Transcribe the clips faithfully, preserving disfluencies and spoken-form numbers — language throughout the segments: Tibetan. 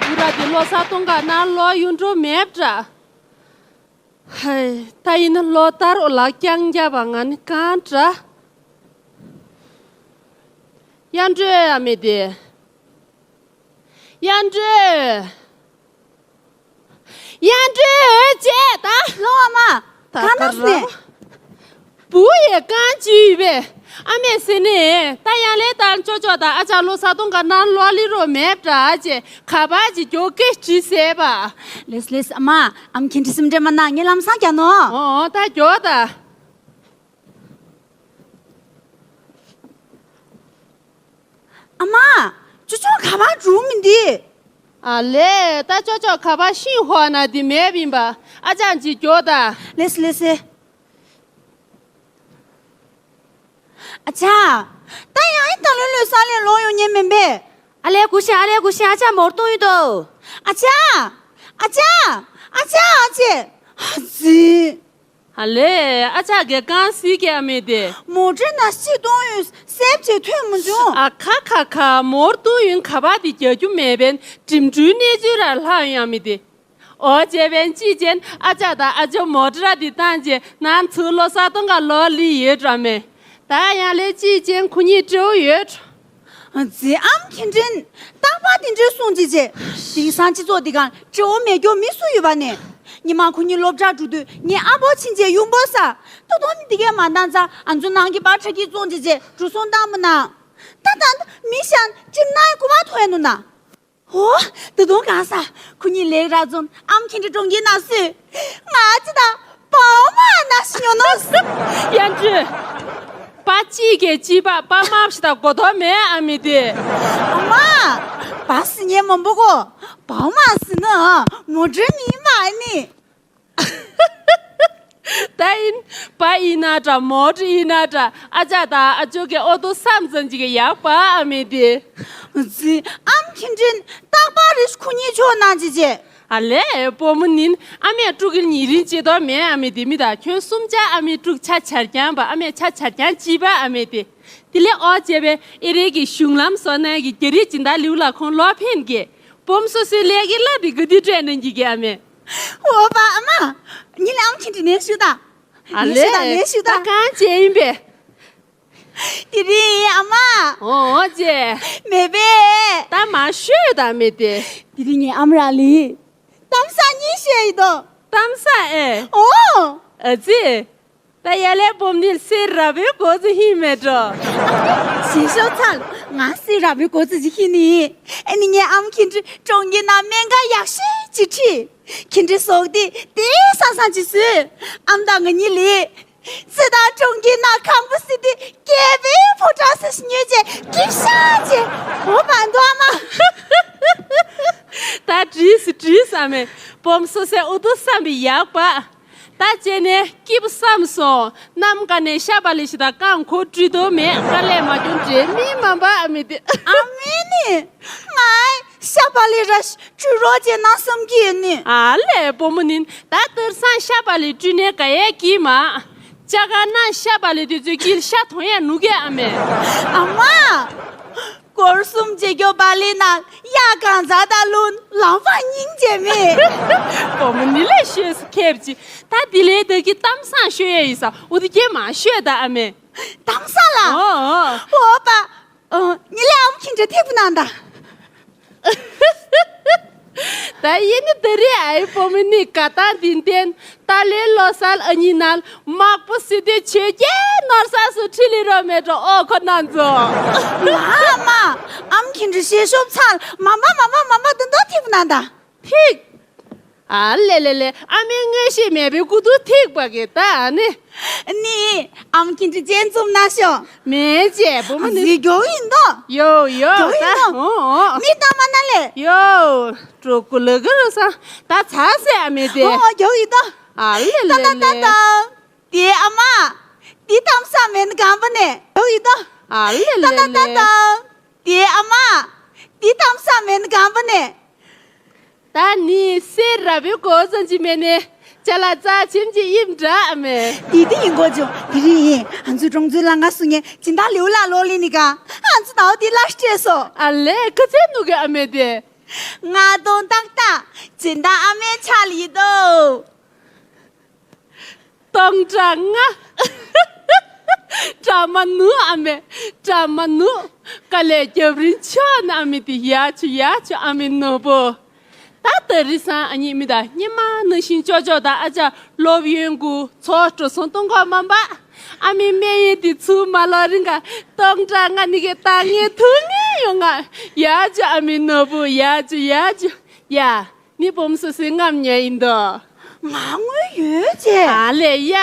བུ་ར་དེ་ལོ་གསར་གཏོང་ག་ན་ལོ་ཡུན་འགྲོ་མེད་འདྲ། ཧའི། ད་ཡིན་ན་ལོ་ལྟར་འོ་ལག་རྐྱང་རྒྱབ་པ་ང་ནི་གང་འདྲ། གཡང་སྒྲོལ་ཨ་མེ་དེ། གཡང་སྒྲོལ། གཡང་སྒྲོལ་ཅེས་ད། ལོ་ཨ་མ། ད་གང་ད་ལྟ་ནས། བུ་ཡས་རྐང་གཅིག་ཡོད་པས། ཨ་མས་ཟེར་ནས་ད་ཡང་ལས་ད་ཅོ་ཅོ་དང་ཨ་ཅག་ལོ་གསར་གཏོང་ག་ནང་ལོག་ལི་རོ་མེད་འདྲ་ཅེས་ག་པར་ཅིག་མགྱོགས་སྐད་དྲིས་ཟེར་བ། ལེས་ལེས་ཨ་མ། ཨམ་ཁྱེད་འདྲི་སེམས་ཁྲལ་མ་གནང་། ངས་ལམ་སང་རྒྱག་ནོ། ཨོ་ཨོ་ད་མགྱོགས་ད། ཨ་མ། ཅོ་ཅོ་ག་པར་འགྲོ་མི་འདི། ཨ་ལས་ད་ཅོ་ཅོ་ག་པར་ཤིང་ཧོ་ན་འདི་མེད་པིན་པ། ཨ་ཅག་ཅིག་མགྱོགས་ད། ལེས་ལེས་ཨེ། ཨ་ཅག་ད་ཡང་ཨེ་ད་ལོ་ལོ་ས་ལས་ལོ་ཡོང་ཉེ་མེད་པས། ཨ་ལས་གུ་ཤ་ཨ་ལས་གུ་ཤ་ཨ་ཅག་མོར་གཏོང་ཡོད་དོ། ཨ་ཅག་ཨ་ཅག་ཨ་ཅག་ཨ་ཅེ། ཨ་ཙི། ཨ་ལས་ཨ་ཅག་གི་རྐང་སི་ཀེ་ཨ་མེ་དེ། མོ་ཊའི་ནང་ཤི་གཏོང་ཡོད་སེབ་ཅེ་ཐོན་མི་འཇུང་། ཨ་ཁ་ཁ་ཁ་མོར་གཏོང་ཡོད་ག་པར་དེ་རྒྱག་རྒྱུ་མེད་པས་འགྲིམ་འགྲུལ་གནས་ཚུལ་ར་ལྷག་ཡོད་ཨ་མེ་དེ། ཨོ་ཅེ་བན་ཅི་ཅན་ཨ་ཅག་དང་ཨ་ཅོ་མོ་ཊ་ར་དེ་བཏང་ཅེ་ནང་ཚུར་ལོ་གསར་གཏོང་ག་ལོ་ལི་ཡོད་འགྲོ་མེ། ད་ཡང་ལས་ཅི་ཅན་ཁུ་ཉིད་སྤྲེའུ་ཡོད། ཙི་ཨམ་ཁྱེད་དྲིན། རྟག་པར་དེ་འདྲའི་གསུང་ཅི་ཅེ། དེང་སང་སྤྱི་ཚོགས་འདི་གང་སྤྲེའུ་མེད་རྒྱུ་མི་སུ་ཡོད་པ་ནས། ཉི་མ་ཁུ་ཉིད་སློབ་གྲྭ་འགྲོ་དུས་ངའི་ཨ་ཕོ་ཕྱིན་ཅེ་ཡུམ་པོ་ས། ཏོ་ཏོ་མི་འདི་གས་མ་འདང་ཙ་ཨ་ཚོ་ནང་གི་པར་ཁྲ་གི་གསུང་ཅི་ཅེ་འགྲོ་སོང་བཏང་མི་ན། ད་ད་མི་ཤང་ཅིམ་ནའི་ཀུ་བ་ཐོ་ཡ་ནུ་ན། ཨོ། ད་དུང་གང་ས། ཁུ་ཉིད་ལེགས་ར་འཛོམས་ཨམ་ཁྱེད་འདྲི་གྲོང་ཁྱེར་ན་སུས། ང་ཅི་ད། བའོ་མ་ན་ཤི་ཉོ་ནོ། ཡང་ཅི། པ་ཅི་གེ་ཅི་པ་པ་མ་ཕྱི་ད་གོ་དོ་མེད་ཨ་མི་དེ། ཨ་མ། པ་སི་ཉེ་མོ་འབུ་གོ། བའོ་མ་སི་ནི། མོ་འདྲི་མི་མ་ནི། ད་ཡིན། པ་ཡིན་ན་འདྲ་མོ་ཊ་ཡིན་ན་འདྲ་ཨ་ཅག་དང་ཨ་ཅོ་གི་ཨོ་ཏོ་བསམ་ཙམ་ཅིག་གི་ཡག་པ་ཨ་མེ་དེ། ཙི་ཨམ་ཁྱེད་དྲིན་རྟག་པར་རིས་ཁུ་ཉིད་ཆོག་ན་ཅི་ཅེ། ཨ་ལས་བུ་མོ་ནིན་ཨ་མས་ཕྲུ་གུ་ཉེ་རིང་བྱེད་དོ་མེད་ཨ་མེ་དེ་མི་དང་ཁྱོད་གསུམ་ཆ་ཨ་མའི་ཕྲུ་གུ་ཆ་ཆར་རྐྱང་པ་ཨ་མས་ཆ་ཆར་རྐྱང་ཅི་པ་ཨ་མེ་དེ། དེ་ལས་ཨོ་ཅེ་བས་ཨེ་རེ་གི་གཞུང་ལམ་བཟོ་ནའི་གི་རྒྱ་རིགས་སྦྱིན་བདག་ལིའུ་ལ་ཁོང་ལོ་ཕན་གི། སྤོམ་སོ་སོའི་ལས་ཀྱི་བླ་དེ་ག་དུས་སྤྲད་ནས་འགྱིག་གི་ཨ་མས། ཨོ་པ་ཨ་མ། ཉི་ལ་ཨམ་ཁྱེད་དྲི་ནས་ཞུ་ད། ཨ་ནས་ཞུ་ད་ལས་ནས་ཞུ་ད། ད་གང་བྱས་ཡིན་པས། དེ་རིང་ཨ་མ། ཨོ་ཨོ་ཅེ། མེད་པས། ད་མ་ཤོད་ད་མེད་དེ། དེ་རིང་ངས་ཨམ་ར་ལི། གཏམ་ས་གཉིས་བཤད་ཡིན་དོ། གཏམ་ས་ཨེ། ཨོ། ཨ་ཙི། ད་ཡ་ལས་སྤོམ་ནི་སེ་ར་བའི་གོ་ཚི་ཧི་མེད་འགྲོ། ཞེ་ཤོ་ཚལ། ང་སེ་ར་བའི་གོ་ཚི་ཞིག་ཧི་ནི། ཨ་ནི་ངའི་ཨམ་ཁྱེད་དྲི་གྲོང་ཁྱེར་ན་སྨན་ཁང་ཡག་ཤོས་ཅིག་ཁྲིད། ཁྱེད་དྲི་སོགས་དེ་དེ་ས་ས་ཅིག་བཟོས། ཨམ་དང་ང་གཉིས་ལས། ཙི་དང་གྲོང་ཁྱེར་ན་ཁང་པ་སི་དེ་སྐྱེ་བའི་ཕོ་བྲང་སི་ཉོས་ཅེ་སྐྱིད་ཤ་ཅེ་འོ་བ་འདུག་ཨ་མ། ད་བྲིས་སི་བྲིས་ཨ་མས་སྤོམ་སོ་སའི་ཨུ་ཏུ་བསམ་པའི་ཡག་པ། ད་བྱས་ནས་སྐྱིད་པོ་བསམ་སོང་། གནམ་ཀ་ནས་ཤ་བ་ལི་ཞིག་དང་རྐང་འཁོར་བྲིས་དོ་མེད་དཀའ་ལས་མ་སྐྱོན་འདྲེ་མི་མ་འབའ་ཨ་མི་དེ། ཨ་མི་ནི། ང་ཤ་བ་ལི་ར་བྲུ་རོགས་བྱས་ན་བསམ་གྱི་ཡོད་ནི། ཨ་ལས་བུ་མོ་ནི་ད་ཏིར་སང་ཤ་བ་ལི་བྲུ་ནས་ག་ཡས་ཀྱིས་མ། ཅ་ག་ན་ཤ་བ་ལི་དུས་ཚོད་ཀྱིལ་ཤ་ཐོང་ཡ་ནུ་གས་ཨ་མས། ཨ་མ། སྐོར་གསུམ་བྱེད་རྒྱོ་བ་ལི་ན་ཡ་གང་ཛ་ད་ལུན་ལམ་བ་སྙིང་རྗེ་མེད། བུ་མོ་ནི་ལས་ཤོད་སུ་ཁེབས་ཅི། ད་དེ་ལས་ད་གི་གཏམ་བཟང་ཤོད་ཡ་ཡིན་ས་འུ་དུ་སྐྱེ་མ་ཤོད་ད་ཨ་མས། གཏམ་བཟང་ལ། ཨོ་ཨོ། ཨོ་པ། ཨོ་ཉི་ལས་ཨམ་ཁྱེད་འདྲ་ཐིག་པ་ནང་ད། ད་ཡིན་ནི་ད་རེས་ཨའི་བུ་མོ་ནི་ག་ད་འདི་བསྟན། ད་ལོའི་ལོ་གསར་ཨ་ཉི་ནལ་དམག་པོ་སི་ཏེ་ཆོས་རྒྱལ་ནོར་ས་སུ་ཁྲི་ལི་རོ་མེད་འགྲོ་ཨོ་ཁོ་ན་ཚོ། ང་མ། ཨམ་ཁྱེད་འདྲ་ཤེས་ཤོབ་ཚལ་མ་མ་མ་མ་མ་མ་དུ་འདོ་ཐིག་པ་ནང་ད། ཐིག་ཨ་ལེ་ལེ་ལེ་ཨ་མའི་མངོན་ཤེས་མེད་པའི་སྐུ་དུ་ཐིག་པ་གི་ད་ཨ་ནི། ནི། ཨམ་ཁྱེད་འདྲ་ཅན་ཙུམ་ན་ཤོ། མེད་ཅེ་བུ་མོ་ནི། ཨ་ཟི་མགྱོགས་ཡིན་དོ། ཡོ་ཡོ་མགྱོགས་ཡིན་ད་དོ། ཨོ་ཨོ། མི་ད་མ་ན་ལེ། ཡོ། གྲོ་ཀུ་ལ་གི་རུ་ས། ད་ཚ་སེ་ཨ་མེ་དེ། ཨོ་ཨོ་མགྱོགས་ཡིན་དོ། ཨ་ལེ་ད་ལེ་ད་ད་ལེ། ད། དེ་ཨ་མ། དེ་གཏམ་ས་མེན་གང་པ་ནས་མགྱོགས་ཡིན་དོ། ཨ་ལེ་ད་ལེ་ད་ད་ལེ། ད། དེ་ཨ་མ། དེ་གཏམ་ས་མེན་གང་པ་ནས། ད་ནི་སེ་ར་བའི་གོ་ཙམ་ཅི་མེད་ནས་ཅ་ལག་རྩ་ཆེམ་ཅི་ཡིབ་འདྲ་ཨ་མེ། དེ་དེ་ཡིན་གོ་ཅུང་དེ་རིང་ཡིན་ཨ་ཚོ་གྲོང་ཚོའི་ལང་ཀ་སུ་ངས་སྦྱིན་བདག་ལེའུ་ལ་ལོ་ལི་ནི་ག་ཨ་ཚོ་ད་འོ་དེ་ལ་སྤྲད་སོ། ཨ་ལེ་ཁ་ཚན་ནུ་གི་ཨ་མེ་དེ། ང་གདོང་ཏག་ཏག་སྦྱིན་བདག་ཨ་མའི་ཕྱག་ལ་ཡིན་དོ། སྟོང་ཕྲག་ལྔ། དྲ་མ་ནུ་ཨ་མེ། དྲ་མ་ནུ། དཀའ་ལས་རྒྱབ་རིན་ཆོག་ན་ཨ་མེ་དེ་ཡ་ཆུ་ཡ་ཆུ་ཨ་མེ་ནོ་པོ། ད་ད་རི་སང་ཨ་ཉི་མི་ད་སྙེ་མ་ནང་བཞིན་ཅོ་ཅོ་ད་ཨ་ཅག་སློབ་ཡོན་གུ་ཚོགས་འགྲོ་སོང་གཏོང་གོ་མ་འབའ། ཨ་མེ་སྨན་ཡོན་དེ་ཚུ་མ་ལོ་རིང་ག་སྟོང་ཕྲག་ལྔ་ནི་གེ་ད་ངས་ཐུག་ངེས་ཡོང་ང་། ཡ་ཆུ་ཨ་མེ་ནོ་པོ་ཡ་ཆུ་ཡ་ཆུ། ཡ། ནི་བུ་མོ་སོ་སོའི་རྔམ་ཉལ་ཡིན་དོ། ང་དངུལ་ཡོད་ཅེ། ཨ་ལེ་ཡ་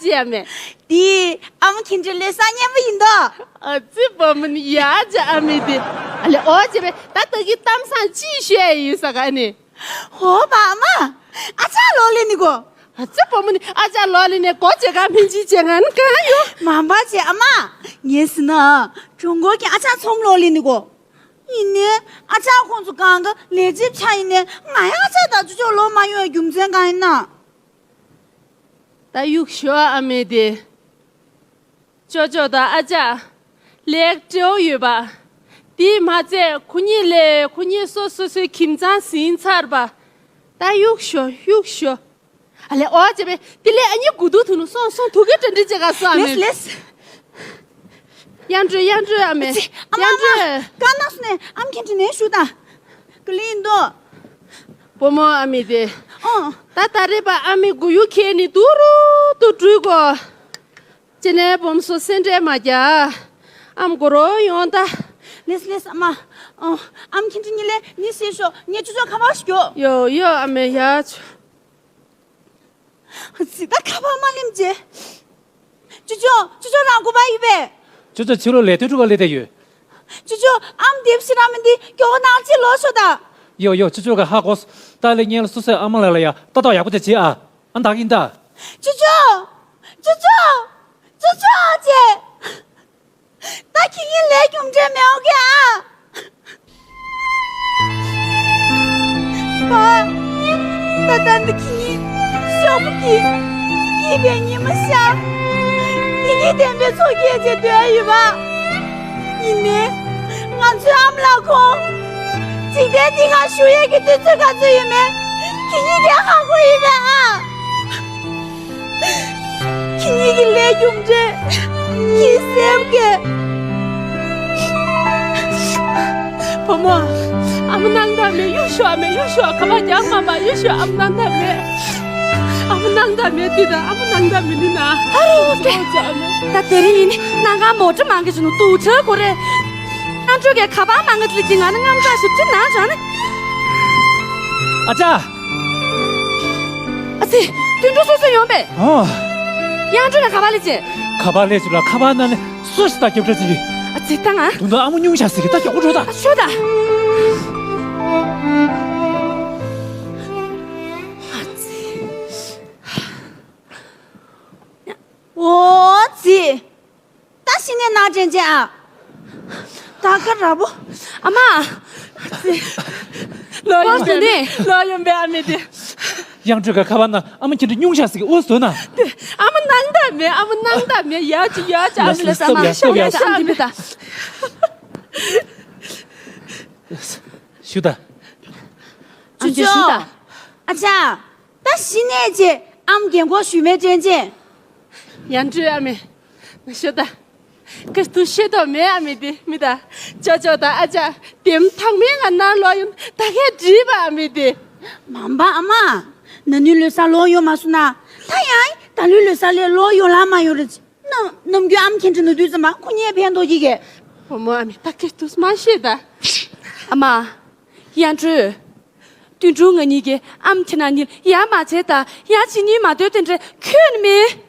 ཅེ་ཨ་མེ། དེ་ཨ་མ་ཁྱེད་འདྲ་ལས་ས་སྙན་པོ་ཡིན་དོ། ཨ་ཙི་བུ་མོ་ནི་ཡ་ཅེ་ཨ་མེ་དེ། ཨ་ལེ་ཨོ་ཅེ་བེ་ད་ད་གི་གཏམ་བཟང་ཅི་ཤོད་ཡིན་ས་ག་ནི། ཧོ་བ་ཨ་མ། ཨ་ཅག་ལོག་ལེ་ནི་གོ། ཨ་ཙི་བུ་མོ་ནི་ཨ་ཅག་ལོག་ལེ་ནི་གོ་ཅེ་ག་མིན་ཅི་ཅེ་ང་ནི་གང་ཡོད། མ་འབའ་ཅེ་ཨ་མ། ངས་ཟིན་ན་གྲོང་སྐོར་གྱི་ཨ་ཅག་ཚོམ་ལོག་ལེ་ནི་གོ། ཡིན་ནའི་ཨ་ཅག་ཁོང་ཚོ་གང་ག་ལས་བྱེད་ཆགས་ཡིན་ནའི་ང་ཡང་ཨ་ཅག་དང་ཅོ་ཅོ་ལོག་མ་ཡོང་བའི་རྒྱུ་མཚན་གང་ཡིན་ན། ད་གཡུག་ཞོ་ཨ་མེ་དེ། ཅོ་ཅོ་དང་ཨ་ཅག་ལེགས་སྤྲེའུ་ཡོད་པ། དེས་མ་ཚད་ཁོ་གཉིས་ལས་ཁོ་གཉིས་སོ་སོ་སོའི་ཁྱིམ་ཚང་ཟིན་ཚར་བ། ད་གཡུག་ཞོ་གཡུག་ཞོ། ཨ་ལེ་ཨོ་ཅེ་བེ་དེ་ལས་ཨ་ཉི་གུ་དུ་ཐུ་ནུ་སོང་སོང་ཐུ་གེ་ཏྲ་འདྲི་ཅེ་ག་སོ་ཨ་མེ། ལེས་ལེས། ཡང་འགྲོ་ཡང་འགྲོ་ཨ་མེ། ཨ་ཙི་ཨ་མ་ཡང་ཨ་མ། འགྲོ། ག་ན་སུ་ནས་ཨམ་ཁྱེད་ཀྱི་ནས་ཞུ་དང་། ག་ལི་ཡིན་དོ། བུ་མོ་ཨ་མེ་དེ། ཨོ། ད་ད་རེས་པ་ཨ་མེ་གུ་ཡུ་ཁེ་ནི་དུ་རུ་དུ་འགྲུལ་གོ། ཅེ་ནས་བུ་མོ་སོ་སེ་འདྲེ་མ་རྒྱ། ཨམ་གོ་རོ་ཡོང་ད། ལེས་ལེས་ཨ་མ། ཨོ། ཨམ་ཁྱེད་ཀྱི་ནི་ལས་ནི་སེ་ཤོ་ངས་ཅོ་ཅོ་ཁ་བ་ཞུ་གྱོ། ཡོ་ཡོ་ཨ་མེ་ཡ་ཆུ། ཙི་ད་ཁ་པར་མ་ལེམ་ཅེ། ཅོ་ཅོ་ཅོ་ཅོ་རང་གོ་པ་ཡིན་པས། ཅོ་ཅོ་ཕྱི་ལོགས་ལས་དོན་སྒྲུབ་པ་ལས་དེ་ཡོད། ཅོ་ཅོ་ཨམ་དེབ་ཤི་ར་མི་འདི་མགྱོགས་ནང་ཅི་ལོ་ཤོ་ད། ཡོ་ཡོ་ཅོ་ཅོ་ག་ཧ་གོ། ད་ལས་ངན་ལ་སོ་སོའི་ཨ་མ་ལགས་ལ་ཡ་ལྟ་རྟོག་ཡག་པོ་དེ་བྱེད་ཨ། ཨ་འདག་ཡིན་ད། ཅོ་ཅོ། ཅོ་ཅོ། ཅོ་ཅོ་ཅེ། ད་ཁྱི་ངན་ལས་རྒྱུ་འབྲས་མེད་འོ་གེ་ཨ། པ། ད་ད་འདི་ཁྱི་ངན་ཤོག་བུ་གི་སྐྱིད་པའི་ཉི་མ་ཤར། ཡིད་ཀྱི་བདེན་པའི་ཚོགས་སྐྱེས་ཅེས་འདོད་ཡོད་པ། ཡིན་ནའི་ང་ཚོའི་ཨ་མ་ལགས་ཁོང་འཇིག་རྟེན་འདི་སྒང་བཞུགས་ཡས་ཀྱི་དུས་ཚོད་ག་ཚོད་ཡོད་མེད་ཁྱི་ངན་གྱིས་ཧ་གོ་ཡིན་པས་ཨ། ཁྱེད་གཉིས་ཀྱི་ལས་རྒྱུ་འབྲས་ཁྱི་སེམས་ཀྱི། བུ་མོ། ཨ་མ་ནང་ད་མེད་གཡུག་ཤོག་ཨ་མེད་གཡུག་ཤོག་ཁ་པར་རྒྱག་མ་པ་གཡུག་ཤོག་ཨ་མ་ནང་ད་མེད། ཨ་མ་ནང་ད་མེད་དེ་ད་ཨ་མ་ནང་ད་མེད་ནི་ན། ཨ་རོ་ཏེ། ཨོ་ཅག་ཨ་མ། ད་དེ་རིང་ཡིན་ནང་ཁང་མོ་ཊ་མང་གི་བྱུང་དུག་ཆ་གོ་རེ། ཨ་འཕྲོས་ཀྱི་ཁ་པར་མང་གི་ལི་ཅི་ང་ནི་རྔམ་དྲག་ཞིབ་ཅི་ན་བྱང་ནི། ཨ་ཅག་ཨ་ཙི། དུད་འགྲོ་སོ་སོ་ཡོང་པས། ཨོ། ཡང་འགྲོ་ལ་ཁ་པར་ལས་བྱེད། ཁ་པར་ལས་བྱེད་ལ་ཁ་པར་ན་ནི་སུ་ཞིག་ད་རྒྱབ་འདྲ་ཅི་རེད། ཨ་ཙི་ད་ང་། དུང་དུ་ཨ་མོ་སྙུང་བཞག་ཟེར་གི་ད་མགྱོགས་པོ་འགྲོ་ད། ཨ་ཤོད་ད། ཨ་ཙི། ཨོ་ཙི། ད་ཤི་ནས་ན་དྲན་ཅན་ཨ། ད་ག་ར་བོ། ཨ་མ། ལོ་ཡོན་པའི་ཨ་མེ། ལོ་ཡོན་པའི་ཨ་མེ་དེ། ཡང་སྤྲོད་ཀ་ཁ་པར་ན་ཨ་མ་ཁྱེད་ཀྱི་སྙུང་བཞག་ཟིག་ཨོ་བཟོས་ན། ཨ་མ་ནང་ད་མེད་ཨ་མ་ནང་ད་མེད་ཡ་ཅི་ཡ་ཅི་ཨ་མ་ལ་ས་མ་ཤོག་ཡ་ཤ་ཨ་མ་ད། ཞུ་ད། ཅུ་ཅུ། ཨ་ཅག་ད་ཤི་ནས་ཅེ་ཨམ་རྒན་གོག་ཞུས་མེད་དྲན་ཅེ། ཡང་སྤྲོད་ཨ་མེ། ང་ཤོད་ད། ཁ་ཐུག་ཤེས་དོ་མེད་ཨ་མེ་དེ་མི་ད། ཅོ་ཅོ་ད་ཨ་ཅག་དེམ་ཐང་མེ་ང་ན་ལོ་ཡོན་ད་ཁས་འདྲིས་པ་ཨ་མེ་དེ། མམ་པ་ཨ་མ། ན་ནུས་ལོས་ས་ལོ་ཡོད་མ་སུ་ན། ད་ཡང་ད་ལུས་ལོས་ས་ལས་ལོ་ཡོད་ལ་མ་ཡོད་རེད། ནམ་ནམ་རྒྱུན་ཨམ་ཁྱེད་འདྲི་ནུ་དུས་ཙམ་པ་ཁོ་གཉིས་ཕན་ཐོགས་ཀྱི་གས། བུ་མོ་ཨ་མེ་ད་ཁས་ཐུག་མ་ཤེས་ད། ཨ་མ། ཡང་སྤྲོད། དུད་འགྲོ་ང་གཉིས་ཀྱིས་ཨམ་ཁྱེད་ན་གཉིས་ཡ་མ་བྱེད་ད་ཡ་ཕྱི་གཉིས་མ་སྡོད་དེ་འདྲ་ཁྱོད་ནི་མེད།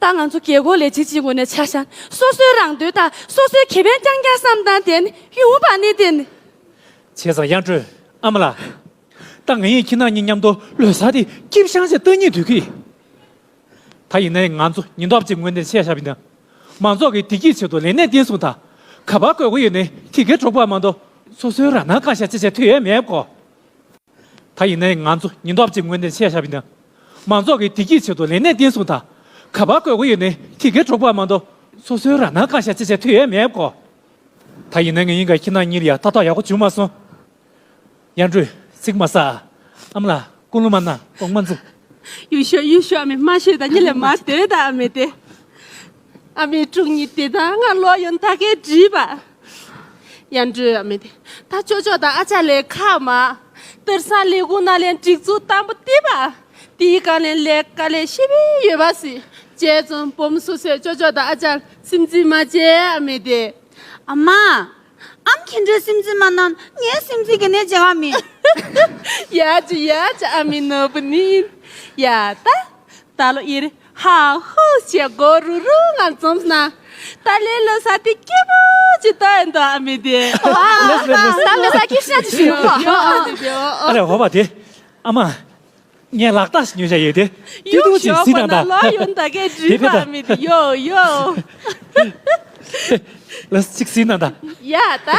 ད་ང་ཚོ་རྒྱལ་སྒོ་ལས་བྱེད་ཅིག་ངོས་ནས་ཆ་བཞག་སོ་སོའི་རང་འདོད་དང་སོ་སོའི་ཁེ་ཕན་རྐྱང་རྐྱང་བསམ་དང་དེ་ནི་ཡོང་བ་ནི་དེ་ནི། བྱས་ཙང་ཡང་སྤྲོད་ཨ་མ་ལགས། ད་ང་ཡིས་ཁྱེད་རྣམ་གཉིས་མཉམ་དུ་ལོ་གསར་དེ་སྐྱིད་ཤང་ཞིག་གཏོང་སྙིང་འདོད་ཀི། ད་ཡིན་ནའི་ང་ཚོ་ཉེན་རྟོག་པ་ཅིག་ངོས་ནས་བཤད་བཞག་པ་ཡིན་ན། མང་ཚོགས་ཀྱི་བདེ་སྐྱིད་ཆེད་དུ་ལས་གནས་འདི་སོང་ད། ག་པར་དགོས་མཁོ་ཡོད་ནའི་དེ་གའི་གྲོགས་པོ་མ་གཏོགས་སོ་སོའི་རང་སྣང་བཀག་བཞག་ཅེས་བྱས་ཐུབ་ཡས་མེད་གོ། ད་ཡིན་ནའི་ང་ཚོ་ཉེན་རྟོག་པ་ཅིག་ངོས་ནས་བཤད་བཞག་པ་ཡིན་ན། མང་ཚོགས་ཀྱི་བདེ་སྐྱིད་ཆེད་དུ་ལས་གནས་འདི་སོང་ད། ག་པར་དགོས་མཁོ་ཡོད་ནའི་དེ་གའི་གྲོགས་པོ་མ་གཏོགས་སོ་སོའི་རང་སྣང་བཀག་བཞག་ཅེས་བྱས་ཐུབ་ཡས་མེད་གོ། ད་ཡིན་ནའི་ང་ཡིན་ག་ཁྱེད་རྣམ་གཉིས་ལ་ཡ་ལྟ་རྟོག་ཡག་པོ་བྱུང་མ་སོང་། དབྱངས་སྒྲོན་ཚིག་མ་ཟ། ཨ་མ་ལགས་ཀུན་སློང་མ་གནང་། གོང་མ་འཛུགས། གཡུག་ཤོག་གཡུག་ཤོག་ཨ་མས། མ་ཤོད་ད། ཉིད་ལས་མ་སྡོད་ད་ཨ་མས་དེ། ཨ་མའི་སྤྲུག་ཉིད་དེ་ད་ང་ལོག་ཡོང་ད་གས་བྲིས་པ། དབྱངས་སྒྲོན་ཨ་མས་དེ། ད་ཅོ་ཅོ་དང་ཨ་ཅག་ལས་ཁག་མ། སྟོད་སང་ལས་ཁུངས་ནང་ལས་སྒྲིག་འཛུགས་བཏང་པོ་དེ་པ། དེའི་སྒང་ལས་ལས་ཀ་ལས་ཤེས་པའི་ཡོད་པ་སི། བྱས་ཙང་བུ་མོ་སོ་སོས་ཅོ་ཅོ་དང་ཨ་ཅག་སེམས་ཅན་མ་བྱེད་ཨ་མས་དེ། ཨ་མ། ཨམ་ཁྱེད་འདྲའི་སེམས་ཅན་མ་ནང་ངའི་སེམས་ཅན་གྱི་ནས་བྱེད་བ་མིན། ཡ་ཅི་ཡ་ཅི་ཨ་མའི་ནོར་བུ་ནི་ཡིན། ཡ་ད། ད་ལོ་ཡིར་ཧ་ཧུ་ཞེས་མགོ་རུ་རུ་ངང་འཛོམས་ན། ད་ལེ་ལོ་ས་དེ་སྐྱིད་པོ་ཅི་ད་ཡིན་ད་ཨ་མའི་དེ། ད་ལོ་ས་སྐྱིད་ཤ་ཅི་ཞིག་ཡོད་པ། ཨ་ལེ་ཧོ་བ་དེ། ཨ་མ། ངས་ལག་རྟགས་ཤིག་ཉོས་བཞག་ཡོད་དེ། ཏུ་ཏུ་ཅིག་གཟིགས་དང་ད། ལོ་ཡོང་ད་གས་དེ་བྲིས་པ་ཕེབས་ད། མི་དེ་ཡོ་ཡོ། ལ་ཅིག་གཟིགས་དང་ད། ཡ་ད།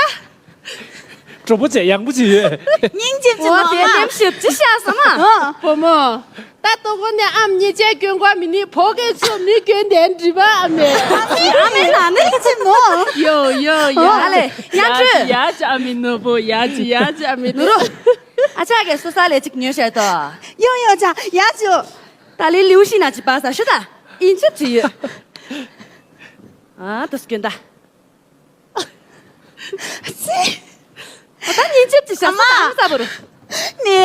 གྲོགས་པོ་བྱས་ཡང་པོ་ཅིག་ཡོད། སྙིང་རྗེ་ཅི་འོ་མོ་དེ་ཨ་མ། ལེམ་ཞིབ་ཅི་བཤད་སོང་ཨ། བུ་མོ། ད་ལྟོ་གོ་ནས་ཨམ་ཉེས་ཆད་སྐྱོན་དགོས་མི་ནི་ཕོ་གས་ཚོ་མི་སྐྱོན་དེ་འདྲི་བ་ཨ་མས། ཨ་མའི་ཨ་མའི་ནང་ནས་ཅི་མོ། ཡོ་ཡོ་ཡ། ཨ་ལེ་ཡ་ཅི་ཡ་ཅི་ཨ་མའི་ནོར་བུ་ཡ་ཅི་ཡ་ཅི་ཨ་མའི་ནོར་བུ། ཨ་ཅག་གིས་སོ་ས་ལས་གཅིག་ཉོས་བཤད་དོ། ཡོང་ཡོང་ཅག་ཡ་ཅི། ད་ལི་ལིའུ་ཤི་ན་ཅི་པ་ས་ཤི་ད། ཨིན་ཅིབ་ཅི་ཡོད། ཨ་ད་སྐྱོན་ད། ཨ་ད་ཉིན་ཅིབ་ཅི་ཤ་ས་ཨ་མ། ད་ས་བོར། ནེ།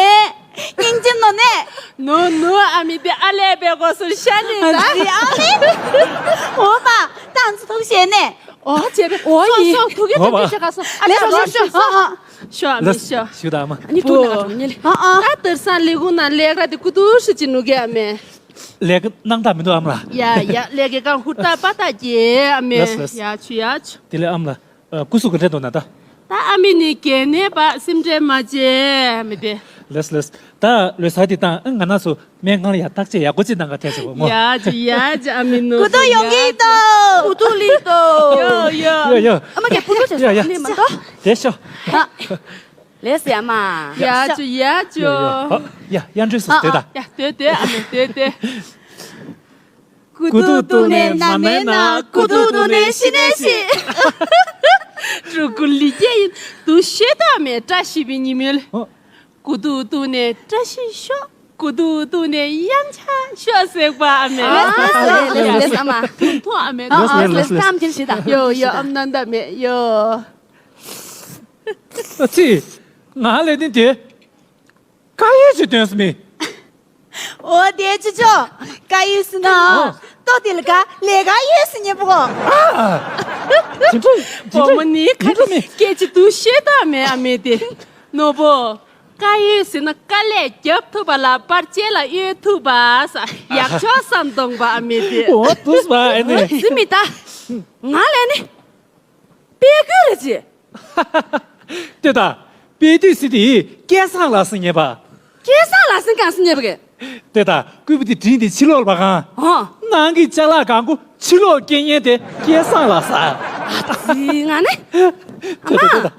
ཉིན་ཅིབ་ནོ་ནེ། ནོ་ནོ་ཨ་མི་དེ་ཨ་ལས་པའི་གོ་སུར་ཤ་ནི་ད། ཨ་ལས། འོ་མ། ཏང་ཙི་ཐུག་ཤེ་ནེ། ཨོ་ཅེ་རེ། ཨོ་ཡི། སོ་སོ་ཐུག་གི་ཐུག་གི་ཤ་ག་སོ། ཨ་ལས་སོ་ཤ་ཤ་སོ། ཤ་ཨ་མི་ཤ། ཤ་ད་མ། ཨ་ནི་ཐུག་ན་ཐུག་ཉེ་ལེ། ཨ་ཨ། ད་དེར་སང་ལས་ཁུངས་ན་ལས་ཀ་དེ་ཀུ་ཏུ་ཧྲི་ཅི་ནུ་གེ་ཨ་མེ། ལས་ཀ་གནང་ཐག་མི་འདུག་ཨ་མ་ལགས། ཡ་ཡ་ལས་ཀའི་སྒང་ཧུར་ཐག་པ་ཐག་གྱེས་ཨ་མེ། ལགས་ལགས། ཡ་ཆུ་ཡ་ཆུ། དེ་ལས་ཨ་མ་ལགས། ཨ་སྐུ་གཟུགས་ག་འདྲ་འདུག་ན་ད། ད་ཨ་མི་ནི་གལ་གནད་པ་སེམས་ཁྲལ་མ་བྱེད་ཨ་མི་དེ། ལགས་ལགས། ད་ལོ་གསར་དེ་དང་ང་རང་ཚོ་སྨན་ཁང་ལ་ཡ་བརྟག་དཔྱད་ཡག་པོ་ཅིག་གནང་ག་ཐལ་ཆེ་བོ་ངོ་། ཡ་ཅི་ཡ་ཅི་ཨ་མི་ནུ་ཀུ་ཏུ་ཡོང་གི་ཡོད་དོ། ཀུ་ཏུ་ལི་དོ། ཡོ་ཡོ། ཡོ་ཡོ། ཨ་མ་གི་ཀུ་ཏུ་ཅེ་ཡ་ཡ། ལི་མ་དོ། དེ་ཤོ། ལེ་སི་ཨ་མ། ཡ་ཅི་ཡ་ཅི། ཡ་ཡ་ཡ་ཡ་འདྲེ་སུ་དེ་ད། ཡ་དེ་དེ་ཨ་མི་དེ་དེ། ཀུ་ཏུ་ཏུ་ནེ་ན་མེ་ན། ཀུ་ཏུ་ཏུ་ནེ་ཤི་ནེ་ཤི། ཀྲུ་ཀུ་ལི་ཀྱེ་ཡིན། དུ་ཤེ་ད་མེ་བཀྲ་ཤིས་པའི་ཉི་མའི་ལ། ཀུ་ཏུ་ཏུ་ནེ་བཀྲ་ཤིས་ཤོག་ཀུ་ཏུ་ཏུ་ནེ་ཡང་ཆ་ཤོག་ཟེར་བ་ཨ་མེ། ཨ་ལེ་ལེ་ལེ་ཨ་མ། ཐུང་ཐུང་ཨ་མེ། ཨ་ཨ་ལེ་ལེ་ལེ། ཡོ་ཡོ་ཨ་མ་ན་ད་མེ་ཡོ། ཨ་ཙི། ང་ལས་དེ་དེ། དཀར་ཡོལ་ཅིག་སྟོན་སོང་མི། འོ་དེ་ཅི་ཅོ། དཀར་ཡོལ་ཟེར་ན། ཨོ། ལྟོ་དེ་ལ་ཀ་ལས་ཀ་ཡོལ་ཟེར་ཉེ་པོ། ཨ། ཅི་འདྲ། ཅི་བུ་འདྲ་མོ་ནི་ཁ་ཅི་འདྲ་མི། སྐད་ཅིག་ཏུ་ཤེས་ད་མེད་ཨ་མེ་དེ། ནོ་བོ། དཀར་ཡོལ་ཟེར་ན་དཀའ་ལས་རྒྱབ་ཐུབ་པ་ལ་པར་ཅན་ལ་གཡོལ་ཐུབ་པ་ས་ཡག་ཆོག་བསམ་གཏོང་པ་ཨ་མེ་དེ། འོ་དུས་པ་ཨ་ནི། ཟི་མི་ད། ང་ལས་ནི། དཔེ་དགོས་རེད་ཅི། ལྟོས་དང་། དཔེ་དུས་སི་དེ་སྐལ་བཟང་ལགས་སུ་ཉེ་པ། སྐལ་བཟང་ལགས་སུ་གང་སུ་ཉེ་པ་གི། ལྟོས་དང་། སྐུད་པ་དེ་བྲིས་ཏེ་ཕྱི་ལོགས་ལ་བཀང་། ཨོ། ནང་གི་ཅ་ལག་གང་གོ་ཕྱི་ལོགས་སྐྱེལ་མཁན་དེ་སྐལ་བཟང་ལགས་སུ། ཨ་ཙི་ང་ནི། ཨ་མ།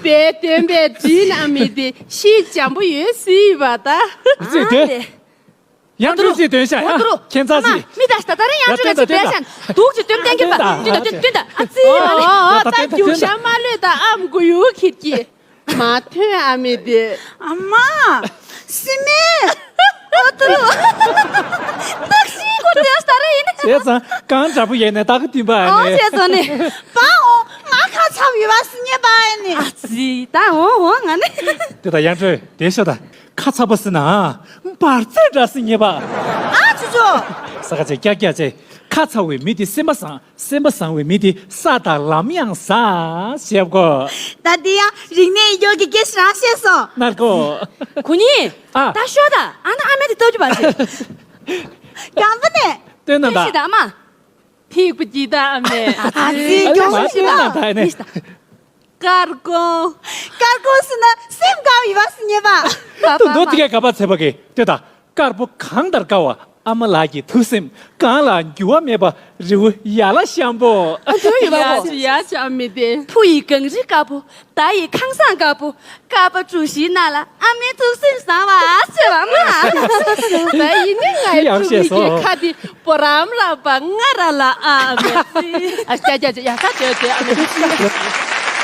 དཔེ་སྟོན་པའི་བྲིས་ན་མི་དེ་ཤི་འཇམ་པོ་ཡོད་སྲིད་པ་ད། ཨ་ཙི་དེ། ཡང་སྤྲུལ་ཅིག་སྟོན་ཤག་ཡང་ཁྱེད་ཚ་ཅིག་མི་ད་ལྟ་ད་རེ་ཡང་སྤྲུལ་ཅིག་སྟོན་ཤག་འདུག་ཅིག་སྟོན་གཏན་འཁེལ་པ་སྟོན་ད་སྟོན་ད་སྟོན་ད་ཨ་ཙི་ཨ་ནི་ད་རྒྱུག་ཤ་མ་ལོས་ད་ཨམ་གུ་ཡུ་ཁྱེད་ཀྱིས་མ་ཐོན་ཨ་མི་དེ། ཨ་མ། སི་མེ། ཨོ་ཏུ་རུ། ཏག་ཤི་ཁོ་དེ་ད་རེ་ཡིན། བྱས་ཙང་གང་འདྲ་པོ་ཡིན་ནས་ད་གི་དུས་པ་ཨ་ཨོ་ནི། བྱས་ཙང་ནི། པ་ཨོ་ང་ཁ་ཚ་བི་བ་སི་ཉེ་པ་ཨ་ནི། ཨ་ཙི་ད་ཨོ་ཨོ་ང་ནི། དེ་ད་ཡང་སྤྲུལ་དེ་ཤོད་ད། ཁ་ཚ་པོ་ཟེར་ན་འབར་རྫས་འདྲ་ཟེར་ཉེ་པ། ཨ་ཅོ་ཅོ། ས་ཁ་ཆེ་ཀྱག་ཀྱག་ཆེ། ཁ་ཚ་བའི་མི་དེ་སེམས་པ་བཟང་། སེམས་པ་བཟང་བའི་མི་དེ་ས་དང་ལམ་ཡང་བཟང་ཞེས་གོ། ད་དེ་ཡང་རིག་གནས་ཡོད་ཀྱི་སྐད་ཆ་རང་བཤད་སོང་། ནར་གོ། གུ་ཉིན། ཨ། ད་ཤོད་ད། ཨ་ན་ཨ་མེ་དེ་ལྟོ་རྒྱུ་བ་ཆེ། གང་པོ་ནས། སྟོན་ན་ད། ཤི་ད་མ། ཐིག་པ་ཅི་ད་ཨ་མེ། ཨ་ཙི་ཨ་ལེ་མ་སྟོན་ན་ད་ནས། དཀར་ཀོ། དཀར་ཀོ་ཟེར་ན་སེམས་དགའ་བའི་བ་སི་ཉེ་པ། དུ་འདོད་དེ་ག་ག་པ་ཚེ་བ་གི་ལྟོས་དང་། དཀར་པོ་གང་ལྟར་དཀར་བ་ཨ་མ་ལགས་ཀྱི་ཐུགས་སེམས་གང་ལ་འགྱུར་བ་མེད་པ་རི་བོ་ཡ་ལ་ཤམ་པོ། ཨ་འདོད་ཡོད་པ་ཡ་ཅི་ཡ་ཅི་ཨ་མི་དེ། ཕུ་ཡི་གངས་རི་དཀར་པོ། ད་ཡི་ཁང་བཟང་དཀར་པོ། དཀར་པོ་གྲུ་བཞིའི་ནང་ལ་ཨ་མའི་ཐུགས་སེམས་བཟང་བ་ཟེར་བ་མ། ད་ཡིན་ནི་ང་ཡི་ཡང་ཐུགས་ཤེས་སོ། ཀྱི་ཁ་དེ་པོ་རམ་ལ་པ་ང་ར་ལ་ཨ་མེ་སི། ཨ་ཅ་ཅ་ཅ་ཡ་ད་དེ་དེ་ཨ་མེ་སི།